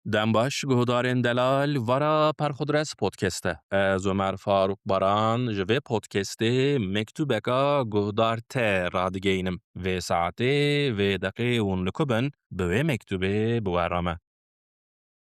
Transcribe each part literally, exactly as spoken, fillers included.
Dem baş, guhdarên delal, vara Perxudres Podcast e. Ez Omer Farûk Baran ji vê podcastê mektûbeka guhdar te radigeyînim. Vê saetê, vê deqê hûn li ku bin, bi wê mektûbê bi we re me.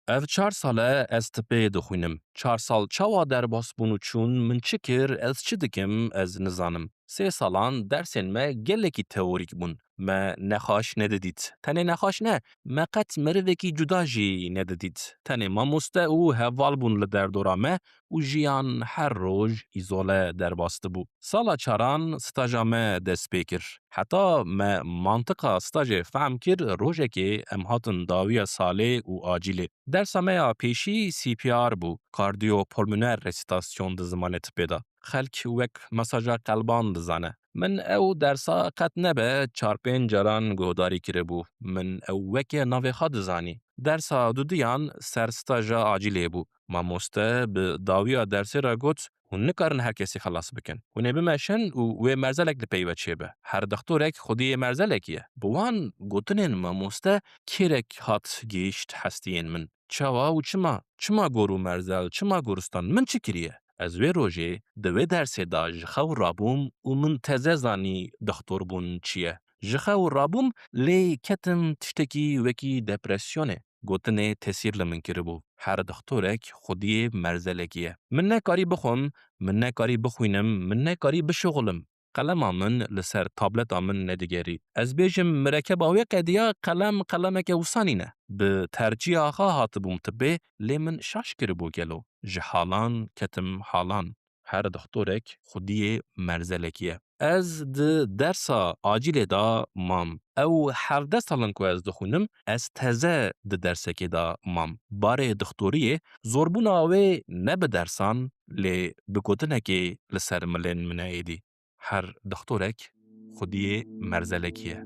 Ev çar sal e ez tibê dixwînim. Çar sal çawa derbas bûn û çûn, min çi kir, ez çi dikim, ez nizanim. Sê salan dersên me gelekî teorîk bûn. Me nexaş nedidît. Tenê nexaş ne, me qet merivekî cuda jî nedidît. Tenê mamoste û heval bûn li derdora me û jiyan her roj îzole derbas dibû. Sala çaran staja me dest pê kir. Heta me mantiqa stajê fehm kir, rojekê em hatin dawiya salê û acîlê. Dersa me ya pêşî C P R bû, kardiyopulmoner resîtasyon di zimanê tibê de. Xelk wek mesaja qelban dizane. Min ew dersa qet nebe çar pênc caran guhdarî kiribû. Min ew weke navê xwe dizanî. Dersa dudiyan ser staja acîlê bû. Mamoste bi dawiya dersê re got, hûn nikarin her kesî xelas bikin. Hûn ê bimeşin û wê merzelek li pey ve çêbe. Her dixtorek xwediyê merzelekî ye. Bi wan gotinên mamoste kêrek hat gihîşt hestiyên min. Çawa û çima? Çima gor û merzel? Çima goristan? Min çi kiriye? Ez wê rojê di wê dersê de ji xew rabûm û min teze zanî dixtorbûn çi ye. Ji xew rabûm, lê ketim tiştekî wekî depresyonê. Gotinê tesîr li min kiribû. Her dixtorek xwediyê merzelekî ye. Min nekarî bixwim, min nekarî bixwînim, min nekarî bişuxulim. Qelema min li ser tableta min nedigerî. Ez bêjim mirekeba wê qediya, qelem qelemeke wisa nîne. Bi tercîha xwe hatibûm tibê, lê min şaş kiribû gelo. Ji halan ketim halan. Her dixtorek xwediyê merzelekî ye. Ez di dersa acîlê de mam. Ew hevdeh sal in ku ez dixwînim, ez teze di dersekê de mam. Barê dixtoriyê, zorbûna wê ne bi dersan, lê bi gotinekê li ser milên min e êdî. Her dixtorek xwediyê merzelekî ye.